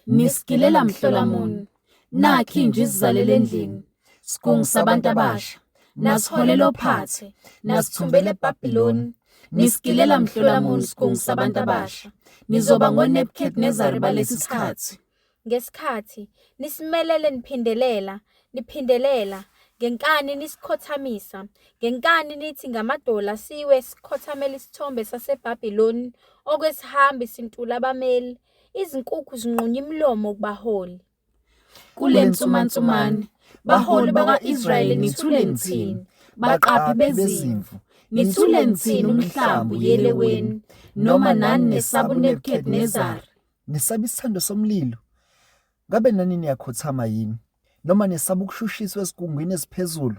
Nisigilela mhlola muni? Nakhi inja isizalela endlini. Sigungu sabantu abasha. Nasiholela ophathe. Nasithumbela eBhabhiloni. Nisigilela mhlola muni sigungu sabantu abasha. Nizoba ngoNebukhadinezari balesi sikhathi. Ngesikhathi nisimelele niphindelela, niphindelela, ngenkani nisikhothamisa, ngenkani nithi ngamadola siwe sikhothamela isithombe saseBhabhiloni okwesihambi sintula abameli, izinkukhu zinqunya imilomo kubaholi. Kule nsumansumane, baholi bakwa-Israyeli nithule nithini? Baqaphi bezimvu, nithule nithini umhlambi uyeleweni? Noma nani nesaba uNebukhadinezari? Nesaba isithando somlilo? Ngabe nani niyakhothama yini? Noma nesaba ukushushiswa ezigungwini eziphezulu?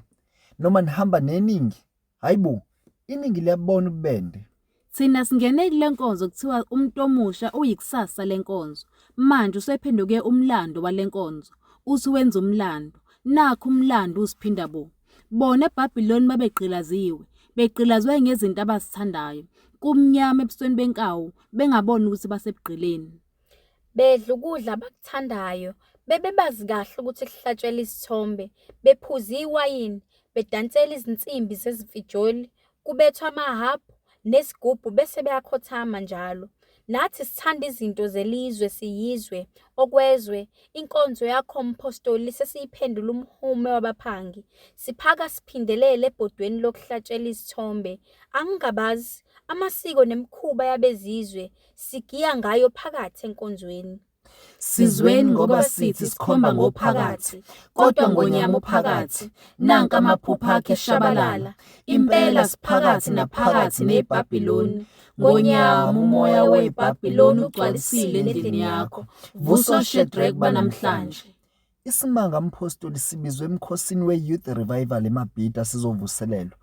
Noma nihamba neningi? Hayi bo, iningi liyabona ububende. Thina singene kule nkonzo kuthiwa umuntu omusha uyikusasa lenkonzo. Manje usephenduke umlando wale nkonzo. Uthi wenza umlando. Nakhu umlando usiphinda bo. Bona eBhabhiloni babegqilaziwe, begqilazwe ngezinto abazithandayo. Kumnyama ebusweni benkawu, bengaboni ukuthi basebugqileni. Bedla ukudla abakuthandayo, bebebazi kahle ukuthi kuhlatshelwa izithombe, bephuza iwayini, bedansela izinsimbi zezimfijoli, kubethwa amahabhu nezigubhu bese beyakhothama njalo. Nathi sithanda izinto zelizwe siyizwe, okwezwe, inkonzo yakho mphostoli sesiyiphendula umhume wabaphangi. Siphaka siphindelele ebhodweni lokuhlatshela izithombe. Angingabazi, amasiko nemikhuba yabezizwe sigiya ngayo phakathi enkonzweni. Sizweni ngoba sithi sikhomba ngophakathi, kodwa ngonyama uphakathi, nanka amaphupho akhe eshabalala. Impela siphakathi naphakathi neBhabhiloni. Ngonyama umoya weBhabhiloni ugcwalisile endlini yakho. Vusa oShedrack banamhlanje. Isimanga mphostoli sibizwe emkhosini we-Youth Revival eMabhida sizovuselelwa.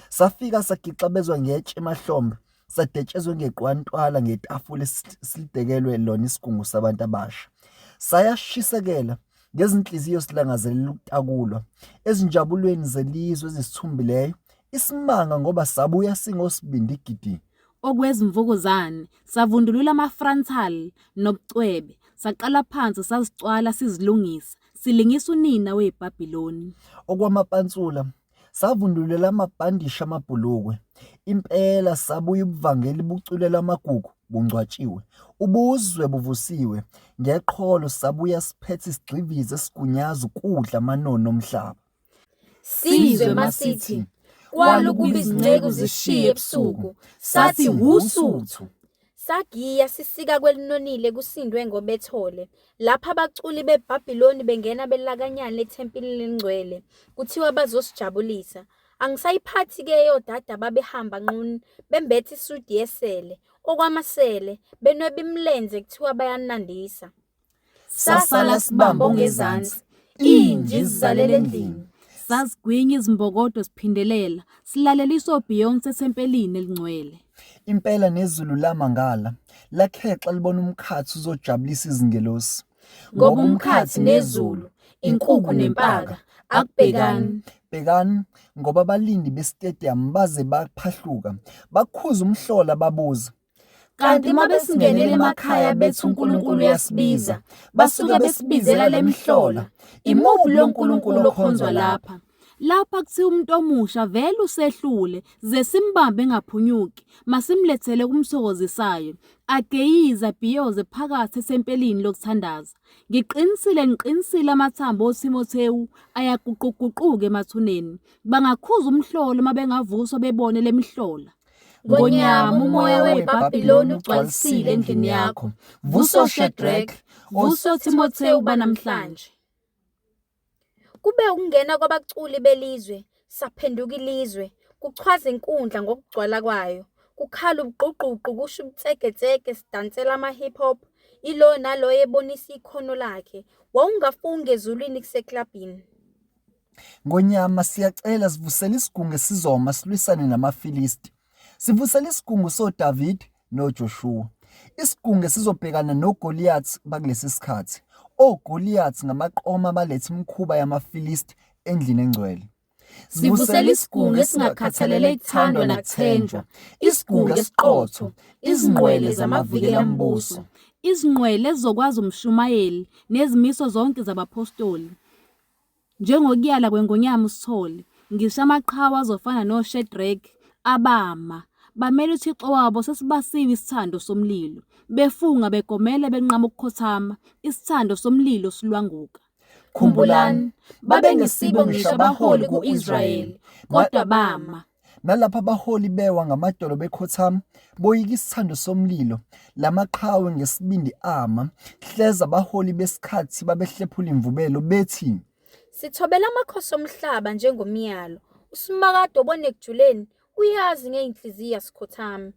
Safika sagixabezwa ngetshe emahlombe, sadetshezwe ngeqwantwala ngetafula esilidekelwe lona isigungu sabantu abasha. Sayashisekela ngezinhliziyo silangazelela ukutakulwa ezinjabulweni zelizwe ezisithumbileyo. Isimanga ngoba sabuya singosibindi gidi. Okwezimvukuzane, savundulula ama-frontal nobucwebe, saqala phansi sazicwala sizilungisa, silingisa unina weBhabhiloni. Okwamapantsula, savundulela amabhandishi amabhulukwe. Impela sabuya ubuvangeli buculela amagugu bungcwatshiwe, ubuzwe buvusiwe. Ngeqholo sabuya siphethe isigxivizo esigunyaza ukudla amanono omhlaba. Sizwe masithi kwala ukuba izinceku zishiye ebusuku, sathi wusuthu. Sagiya sisika kwelinonile kusindwe ngobethole. Lapha abaculi beBhabhiloni bengena belakanyana ethempelini elingcwele, kuthiwa bazosijabulisa. Angisayiphathi-ke eyodade ababehamba nqunu, bembethe isudi yesele, okwamasele, benweba imilenze kuthiwa bayanandisa. Sasala sibambe ongezansi, inja izizalela endlini. Sazigwinya izimbokodo siphindelela, silalelisa oBeyonce ethempelini elingcwele. Impela nezulu lamangala, lakhexa libona umkhathi uzojabulisa izingelosi. Ngoba umkhathi nezulu, inkukhu nempaka, akubhekani. Bhekani, ngoba abalindi besitediyamu baze baphahluka, bakhuza umhlola babuza. Kanti uma besingenela emakhaya bethi uNkulunkulu uyasibiza, basuke besibizela le mihlola. Imuphi lo Nkulunkulu okhonzwa lapha? Lapha kuthiwa umuntu omusha vele usehlule, ze simbambe engaphunyuki, masimlethele kumthokozisayo. Ageyize abhiyoze phakathi ethempelini lokuthandaza. Ngiqinisile ngiqinisile amathambo oThimothewu ayaguquguquka emathuneni. Bangakhuza umhlolo uma bengavuswa bebone le mihlola. Ngonyama umoya weBhabhiloni ugcwalisile endlini yakho. Vusa oShadrack, vusa oThimothewu banamhlanje. Kube ukungena kwabaculi belizwe, saphenduka ilizwe, kuchwaza inkundla ngokugcwala kwayo. Kukhala ubugqugqugqu kusho ubutseketseke sidansela ama-hip hop, ilo naloyo ebonisa ikhono lakhe. Wawungafunga ezulwini kuseklabhini. Ngonyama siyacela sivusele isigungu esizoma silwisane namaFilisti. Sivusele isigungu soDavid noJoshuwa. Isigungu esizobhekana noGoliath bakulesi sikhathi. OGoliath ngamaqoma abaletha imikhuba yamaFilisti endlini engcwele. Sivusele isigungu esingakhathalele kuthandwa nakuthenjwa, isigungu esiqotho, izingqwele zamavikelambuso. Izingqwele ezizokwazi umshumayeli nezimiso zonke zabaphostoli. Njengokuyala kweNgonyama uSithole, ngisho amaqhawe azofana noShadrack abama, bamela uThixo wabo sesibasiwe isithando somlilo. Befunga begomela benqaba ukukhothama, isithando somlilo silwanguka. Khumbulani, babengesibo ngisho abaholi ku-Israyeli, kodwa bama. Nalapho abaholi bewa ngamadolo bekhothama, boyika isithando somlilo, lamaqhawe ngesibindi ama, hleze abaholi besikhathi babehlephula imvubelo bethi. Sithobela amakhosi omhlaba njengomyalo, uSimakade obona ekujuleni, uyazi ngey'nhliziyo asikhothami.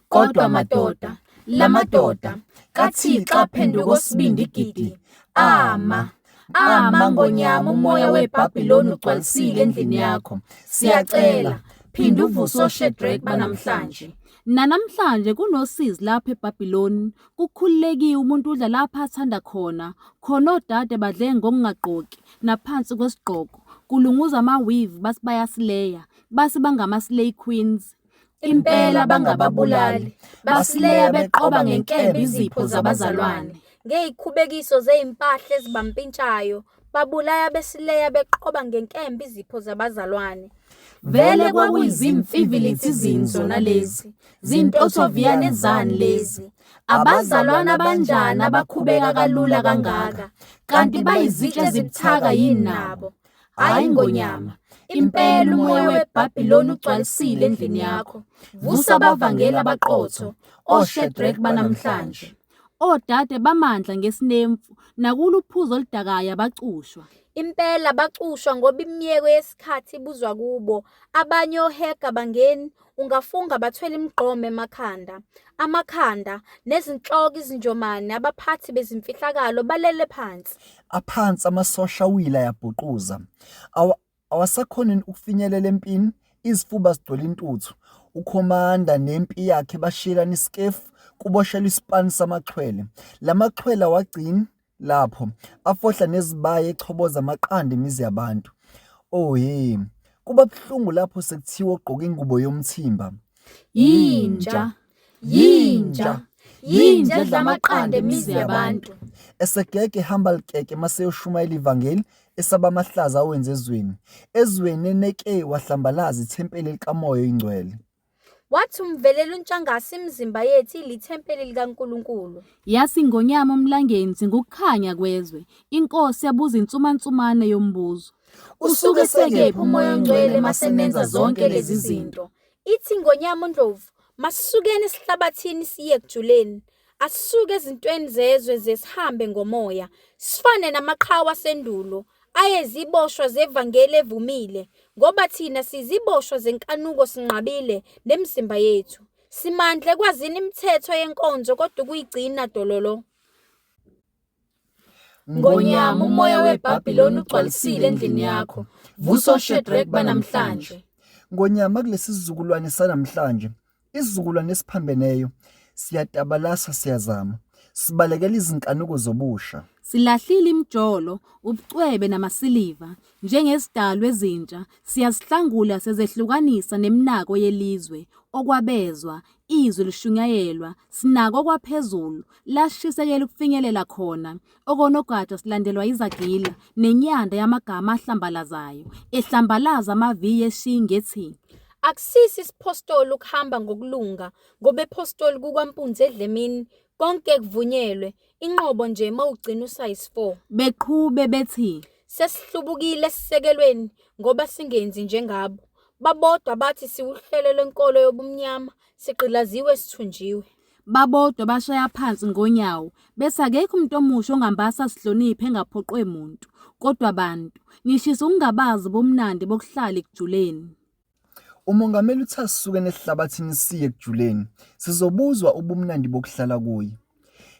Kodwa madoda, lamadoda kaThixo aphenduka osibindi gidi, ama, ama ngonyama umoya weBhabhiloni ugcwalisile endlini yakho. Siyacela, phinda uvuse oShadrack banamhlanje. Nanamhlanje kunosizi lapha eBhabhiloni, kukhululekiwe umuntu udla lapha athanda khona, khona odade badle ngokungagqoki naphansi kwesigqoko, kulunguza ama-weave bathi bayasileya, base bangama-slay queens. Impela bangababulali, basileya beqoba ngenkemba izipho zabazalwane. Ngey'khubekiso zey'mpahla ezibampintshayo, babulaya besileya beqoba ngenkemba izipho zabazalwane. Vele kwakuyizimfivilithi zini zona lezi, zintothoviyane zani lezi. Abazalwane abanjani abakhubeka kalula kangaka, kanti bayizitsha ezibuthaka yini nabo? Hhayi Ngonyama, impela umoya weBhabhiloni ugcwalisile endlini yakho. Vusa abavangeli abaqotho, oShadrack banamhlanje. Odade bamandla ngesinemfu, nakulo uphuzo oludakayo abacushwa. Impela bacushwa ngoba imiyeko yesikhathi ibuzwa kubo. Abanye ohega abangeni, ungafunga bathwele imigqomo emakhanda. Amakhanda, nezinhloko izinjomane, abaphathi bezimfihlakalo balele phansi. Aphansi amasosha awile ayabhuquza. Awasakhoni ukufinyelela empini, izifuba zigcwele intuthu. Ukhomanda nempi yakhe bashiyelana isikefu, kuboshelwa isipani samaxhwele. La maxhwele awagcini lapho, afohla nezibaya echoboza amaqanda imizi yabantu. Oh he, kuba buhlungu lapho sekuthiwa ogqoka ingubo yomthimba. Yinja, yinja, yinja edla amaqanda emizi yabantu. Esegege ehamba likeke maseyoshumayela ivangeli esaba amahlaza awenze ezweni. Ezweni eneke wahlambalaza ithempeli likaMoya oyiNgcwele. Wathi umvelela uNtshangase imizimba yethu ilithempeli likaNkulunkulu. Yathi iNgonyama uMlangeni singukukhanya kwezwe. Inkosi yabuza insumansumane yombuzo. Usuke esekephi uMoya oNgcwele masenenza zonke lezi zinto? Ithi iNgonyama uNdlovu, masisukeni esihlabathini siye ekujuleni. Asisuke ezintweni zezwe ze sihambe ngomoya. Sifane namaqhawe asendulo, ayeziboshwa zevangeli evumile, ngoba thina siziboshwa zenkanuko sinqabile nemizimba yethu. Simandla ekwazini imithetho yenkonzo kodwa ukuyigcina dololo. Ngonyama umoya weBhabhiloni ugcwalisile endlini yakho. Vusa oShadrack banamhlanje. Ngonyama kulesi sizukulwane sanamhlanje, isizukulwane esiphambeneyo, siyatabalasa siyazama, sibalekela izinkanuko zobusha. Silahlile imijolo, ubucwebe namasiliva, njengezidalwa ezintsha, siyazihlangula sezehlukanisa neminako yelizwe, okwabezwa, Izwi lishunyayelwa, sinako okwaphezulu, lashisekela ukufinyelela khona, okonogada silandelwa izagila, nenyanda yamagama ahlambalazayo, ehlambalaza amaviyi eshiyi ngethi. Akusisi isiphostoli ukuhamba ngokulunga, ngoba ephostoli kukwampunzi edlemini, konke kuvunyelwe, inqobo nje mawugcina usize 4. Beqhube bethi. Sesihlubukile esisekelweni ngoba singenzi njengabo. Babodwa bathi siwuhlelo lwenkolo yobumnyama, sigqilaziwe sithunjiwe. Babodwa bashaya phansi ngonyawo, bethi akekho umuntu omusha ongambasa azihloniphe engaphoqwe muntu. Kodwa bantu, nishisa ukungabazi ubumnandi bokuhlala ekujuleni. Umongameli uthe asisuke esihlabathini siye ekujuleni, sizobuzwa ubumnandi bokuhlala kuye.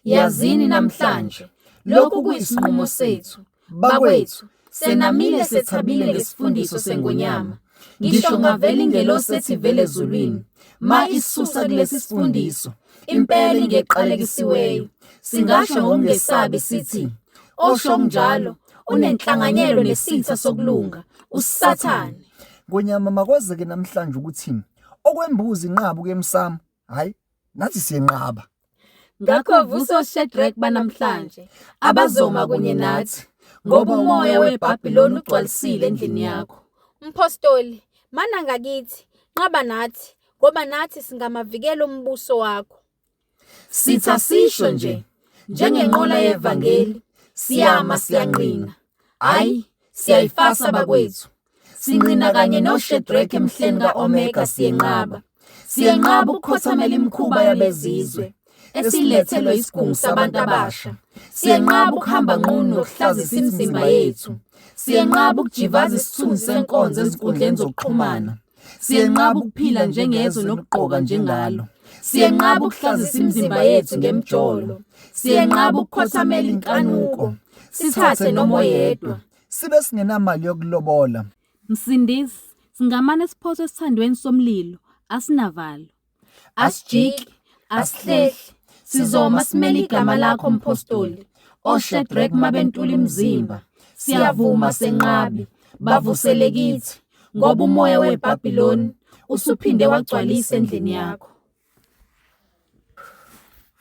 Yazini namhlanje, lokhu kuyisinqumo sethu. Bakwethu, senamile sethabile ngesifundiso seNgonyama. Ngisho ngavela ingelosi ethi ivela ezulwini, ma isusa kulesi sifundiso, impela ingeqalekisiweyo. Singasho ngokungesabi sithi, osho okunjalo unenhlanganyelo nesitha sokulunga, uSathane. Ngonyama makwazeke namhlanje ukuthi okwembuzi inqaba ukuya emsamo, hhayi nathi siyenqaba. Ngakho vusa oShadrack banamhlanje abazoma kunye nathi, ngoba umoya weBhabhiloni ugcwalisile endlini yakho. Mphostoli, mana ngakithi, nqaba nathi, ngoba nathi singamavikela ombuso wakho. Sitha sisho nje, njengenqola yevangeli, siyama siyanqina. Hhayi, siyayifasa bakwethu. Sinqina kanye noShadrack emhleni ka-Omega siyenqaba. Siyenqaba ukukhothamela imikhuba yabezizwe esilethelwe isigungu sabantu abasha. Siyenqaba ukuhamba nqunu nokuhlazisa imizimba yethu. Siyenqaba ukujivaza isithunzi senkonzo ezinkundleni zokuxhumana. Siyenqaba ukuphila njengezwe nokugqoka njengalo. Siyenqaba ukuhlazisa imizimba yethu ngemijolo. Siyenqaba ukukhothamela inkanuko. Sithathe noma oyedwa. Sibe singenamali yokulobola. Msindisi, singamane siphoswe esithandweni somlilo, asinavalo. Asijiki, asihlehli, sizoma simele igama lakho mphostoli. OShadrack mabentula imizimba, siyavuma senqabe, bavusele kithi, ngoba umoya weBhabhiloni usuphinde wagcwalisa endlini yakho.